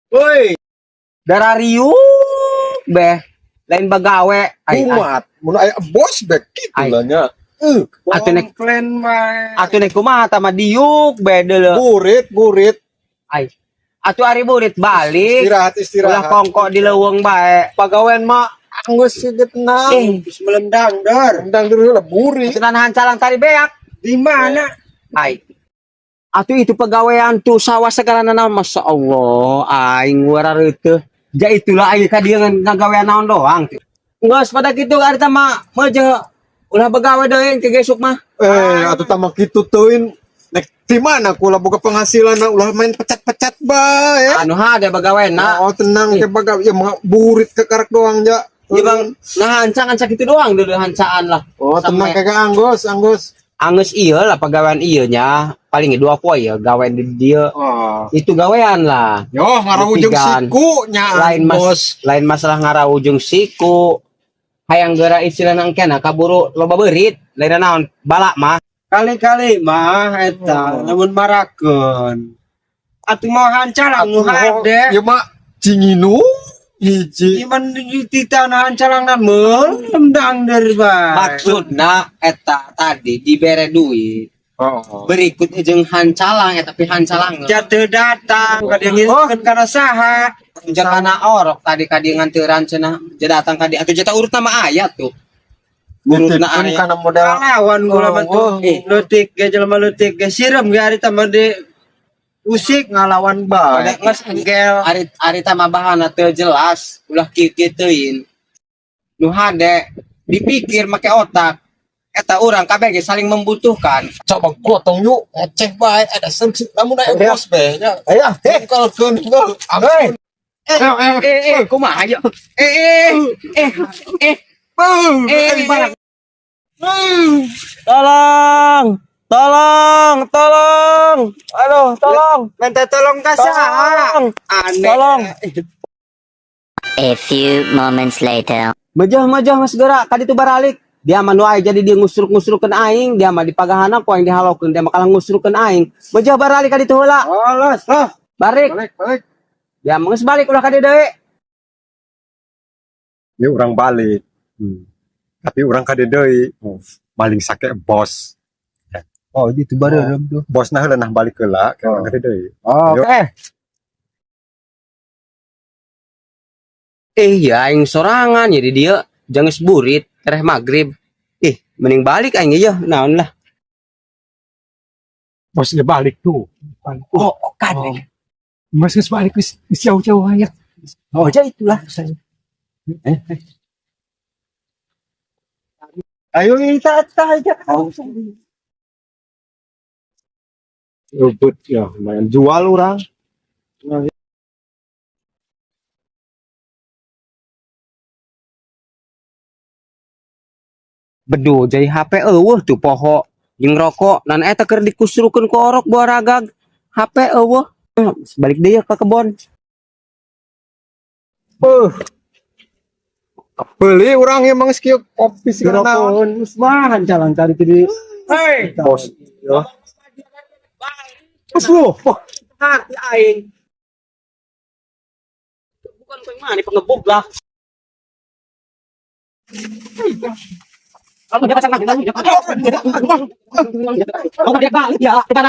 Woi, Darah riuk beh. Lain bagawe. Ai, ai. Kumat, mun aya bos bek kitu Ai. lah nya. Atuh nek komplain bae. Atuh nek kumaha tah mah diuk beh deuleu. Burit, burit. Ai. Atuh ari burit balik. Istirahat, Ulah istirahat. kongko di leuweung bae. Pagawean mah anggeus sih tenang. Eh, Terus melendang der. Endang dulu lah burit. atuh hancalang tadi beak. Di mana? Ai. Atuh itu pegawaian tuh sawah segala naon, Masya Allah, aing warareuteeh. Ja itulah aing ka dieu ngan ngagawean naon doang. Geus pada kitu ari tah mah meuje ulah begawe deui ke gesuk mah. Eh, atuh tah mah kitu teuing. Nek di mana kula boga penghasilan ulah main pecat-pecat bae. Anu hade bagaweana. Oh, tenang ke bagawe ya mah burit ke karak doang ja. Ya bang, nah hancangan sakitu doang dulu hancaan lah. Oh, tenang Sampai- kagak anggos, anggos. Angeus ieu lah pagawean ieu nya, paling 2 poe ya gawean di dieu. Oh. Itu gawean lah. Yo, ngarawujung Buktikan. siku nya Lain mas, bos. Lain masalah ngarawujung siku. Hayang geura istilahna engkena kaburu loba beurit, lain naon balak mah. Kali-kali mah eta lamun marakeun. Atuh mau hancalang nu hade. Ya mah cinginu hiji. Iman di titana hancalang na melendang der bae. Maksudna eta tadi dibere duit. Oh. Berikut jeung hancalang eta tapi hancalang. Jatuh datang ka dia ngirimkeun kana saha? Jakana orok tadi ka dieu nganteran cenah, ja datang ka dieu atuh jata urut nama aya tuh. Urutna Nitipkeun aya. Kana modal. Lawan gula mah tuh. Oh, eh. Leutik ge jelema leutik ge sireum ge ari tah mah di usik Ngalawan bae. Geus gel. Ari ari tah mah bahana teu jelas, ulah kieu-kieu teuing. Nu hade dipikir make otak. Eta urang kabeh ge saling membutuhkan. Coba gotong yuk, ngeceh bae ada sengsi lamun aya bos bae nya. Ayo, Eh, kalkeun gol. Ampun. Eh eh eh kumaha ieu? Eh eh eh eh eh balak. Tolong, tolong, tolong. Aduh, tolong. Minta tolong ka saha? Tolong. Aneh. Tolong. A few moments later. Mejah-mejah mas gerak kadi tu baralik. Dia mah nu aya jadi dia ngusruk-ngusrukeun aing, dia mah dipagahana ku aing dihalokeun, dia mah kalah ngusrukeun aing. Mejah baralik kadi tu heula. Oh, los, los. Balik. Balik, balik. Dia mah geus balik ulah kadi deui. Ya urang balik. Tapi urang kade deui. Maling sake bos. Oh, itu baru tuh. Bosna heula nah balik heula, ke urang kade deui. Oke. Eh ya aing sorangan jadi dia jangan burit tereh maghrib. Ih, mending balik aing ya naon lah. Bosnya balik tuh. Oh, kan. Oh. Mas geus balik geus geus jauh-jauh aya. Oh, aja itulah. Eh, Ayo kita aja. Oh. Rebut ya, lumayan jual urang. Bedo jadi HP eueuh tuh poho jeung rokok nan eta keur dikusrukeun ku orok bawa ragag HP eueuh. Balik deui ke kebon. Beli urang ya mang kieu kopi segala naon. Gerokon, mah hancalang tadi tadi. Hei, Bos. Ya. Terus lu, hati aing. Bukan kowe mah pengebug lah. Kamu dia pasang lagi. Kamu dia balik ya, kita